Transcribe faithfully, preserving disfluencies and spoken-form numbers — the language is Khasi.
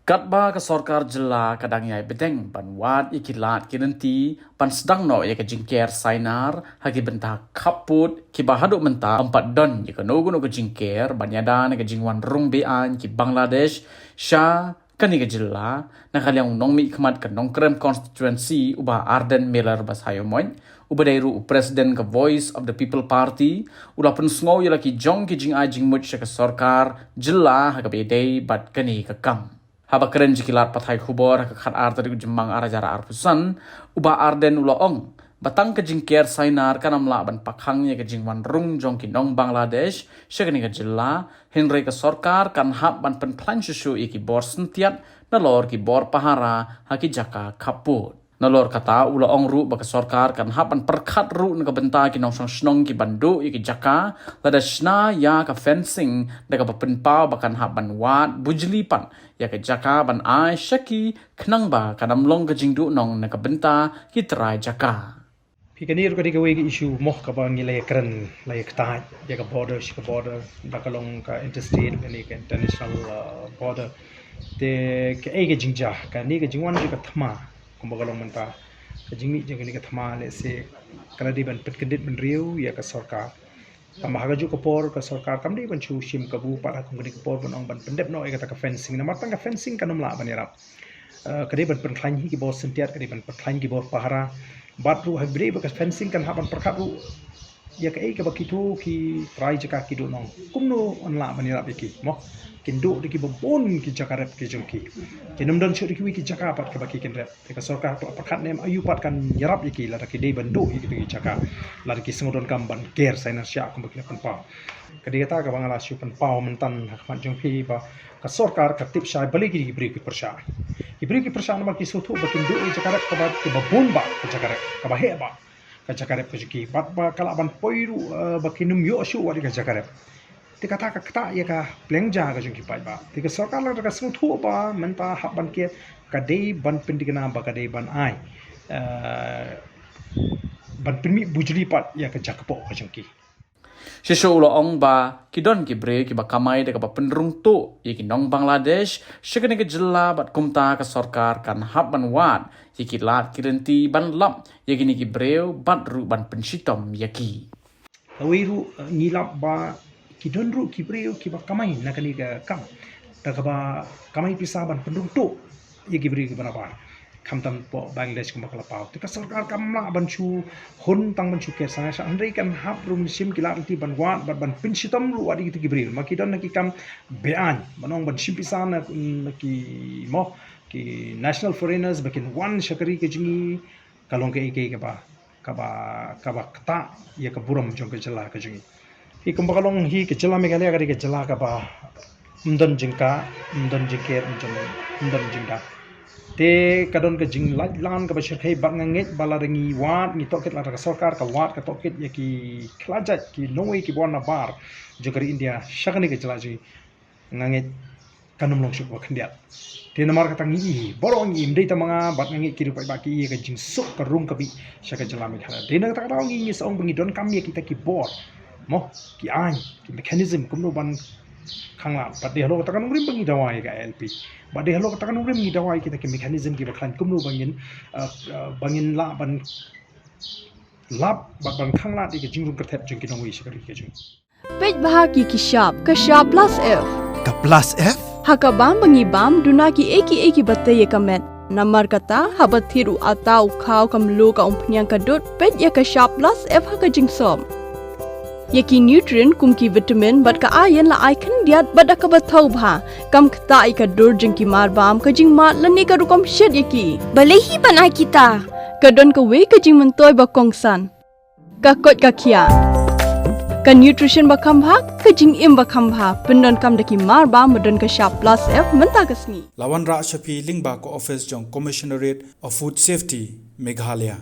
Katba ka sorkar jylla ka dang ïai bteng ban wad ïa ki lad ki lynti ban sdang noh ïa ka jingker sainar ha ki bynta khappud kiba haduh mynta ym pat don ïa kano kano ka jingker ban ïada na ka jingwan rung beaiñ ki Bangladesh sha kane ka jylla, na ka liang u nongmihkhmat ka Nongkrem constituency u Bah Ardent Miller Basaiawmoit, uba dei ruh u president ka Voice of the People Party, u la pynsngew ïa la ki jong ki jingai jingmut sha ka sorkar jylla ha kaba ïadei bad kane ka kam. Haba kren sha ki lad pathai khubor ha ka khatar tarik u Jymmang arhajar arphew san, u Bah Ardent u la ong ba tang ka jingker sainar kam lah ban pakhang ïa ka jingwan rung jong ki nong Bangladesh sha kane ka jylla, hynrei ka sorkar kan hap ban pynkhlaiñ shuh shuh ïa ki bor syntiat nalor ki bor pahara ha ki jaka khappud. Nalor kata u la ong ruh ba ka sorkar kan hap ban pyrkhat ruh na ka bynta ki nongshong shnong kiban duh ïa ki jaka, lada shna ïa ka fencing da kaba pynpaw ba kan hap ban wad bujli pat ïa ka jaka ban ai sha ki, khnang ba kan ym long ka jingduhnong na ka bynta ki trai jaka. Phi, kane ruh ka dei kawei ka issue mo kaba ngi la ïakren, la ïakren ïa ka border, shi ka border, da ka long ka interstate lane ka international, uh, border. Te kaei ka jingjia, kane ka jingwan jong ka thma, kumba ka long mynta, ka jingmih jong kane ka thma, let's say, ka la dei ban pynkyndit bynriew ïa ka sorkar. Tangba ha kajuh ka por ka sorkar kam dei ban shu shim kabu pat ha kum kane ka por ban ong ban pyndep noh ïa kata ka fencing, namar tang ka fencing kan ym lah ban ïarap. Eh, ka dei ban pynkhlaiñ hi ki bor syntiat, ka dei ban pynkhlaiñ ki bor pahara. Bad ruh ha kaba dei ba ka fencing kan hap ban pyrkhat ruh ïa kaei kaba kito ki trai jaka ki duhnong, kumno yn lah ban ïarap ïa ki mo. Kin duh da kiba bun ki jaka rep ki jong ki. Kin ym don shuh da kiwei ki jaka pat kaba ki kin rep. Te ka sorkar ka la pyrkhat ne em aïu pat kan ïarap ïa ki lada ki dei ban duh ïa kito ki jaka, lada ki sngewdonkam ban ker sainar sha kumba ki la pynpaw. Ka dei kata kaba nga la shu pynpaw mynta ha khmat jong phi ba ka sorkar ka tip shai balei ki briew ki pyrshah. Ki briew ki pyrshah namar ki sngewthuh ba kin duh ïa ka jaka rep kaba, kaba bun bha ka jaka rep, kaba heh bha ka jaka rep ka jong ki. Bad ba ka lah ban poi ruh, eh, ba kin ym ïoh shuh wat ïa ka jaka rep. Te kata ka ktah ïa ka pliang ja ka jong ki paidbah. Te ka sorkar lada ka sngewthuh ba mynta hap ban ker, ka dei ban pynthikna ba ka dei ban ai, eh, ban pynmih bujli pat ïa ka jaka poh ka jong ki. Shisha u la ong ba ki don ki briew kiba kamai da kaba pynrung tuh ïa ki nong Bangladesh sha kane ka jylla, bad kumta ka sorkar kan hap ban wad ïa ki lad ki lynti ban lap ïa kine ki briew bad ruh ban pynshitom ïa ki. Kawei ruh, eh, ngi lap ba ki don ruh ki briew kiba kamai na kane ka kam, da kaba kamai pisa ban pynrung tuh ïa ki briew kiba nabar, khamtam poh Bangladesh kumba ka la paw. Te ka sorkar kam lah ban shu hun tang ban shu ker sainar sha, hynrei kan hap ruh ban shim ki lad lynti ban wad bad ban pynshitom ruh wat ïa kito ki briew. Ma ki don na ki kam beaiñ, ban ong ban shim pisa na, na ki mo, ki national foreigners ba kin wan sha ka ri ka jong ngi, ka long kaei kaei kaba, kaba, kaba ktah ïa ka burom jong ka jylla ka jong ngi. Hi kumba ka long hi ka jylla Meghalaya ka dei ka jylla kaba ym don jingkah, ym don jingker, ym don, ym don jingdah. Te ka don ka jinglait lan kaba shyrkhei bad nga ngeit ba lada ngi wad, ngi tohkit, lada ka sorkar ka wad ka tohkit ïa ki khlajait, ki nongwei kiba wan nabar jong ka ri India sha kane ka jylla jong ngi, nga ngeit kan ym long shuh ba khyndiat. Te namar kata ngi i, baroh ngi i, ym dei tang ma nga, bad nga ngeit ki ruh paidbah ki i ïa ka jingsuk ka rung ka bih sha ka jylla Meghalaya. Te na kata ka daw ngi, ngi sa ong ba ngi donkam ïa kita ki bor, mo, ki aiñ, ki mechanism kumno ban khanglad. Bad dei halor kata ka nongrim ba ngi dawa ïa ka I L P. Bad dei halor kata ka nongrim ngi dawa ïa kita ki mechanism kiba khlaiñ kumno ba ngin, eh, eh, ba ngin lah ban lap bad ban khanglad ïa ka jingrung kyrtep jong ki nongwei sha ka ri ka jong ngi. Peit bha ki, ki shap, ka shap plus F. Ka plus F? Ha ka bam ba ngi bam, duna kiei kiei kiba tei ïa ka met. Namar kata, haba thied u atta, u khaw, ka mluh, ka umphniang, ka dud, peit ïa ka shap plus F ha ka jingsop. Ïa ki nutrient kum ki vitamin bad ka iron la ai khyndiat bad da kaba thaw bha. Kam ktah ïa ka dur jong ki mar bam, ka jingmad lane ka rukom shet ïa ki. Balei hi ban ai kita? Ka don kawei ka jingmyntoi ba kongsan. Ka koit ka khiah. Ka nutrition ba kham bha, ka jingim ba kham bha. Pyndonkam da ki mar bam ba don ka shap plus F mynta ka sngi. La wanrah sha phi lyngba ka office jong Commissionerate of Food Safety, Meghalaya.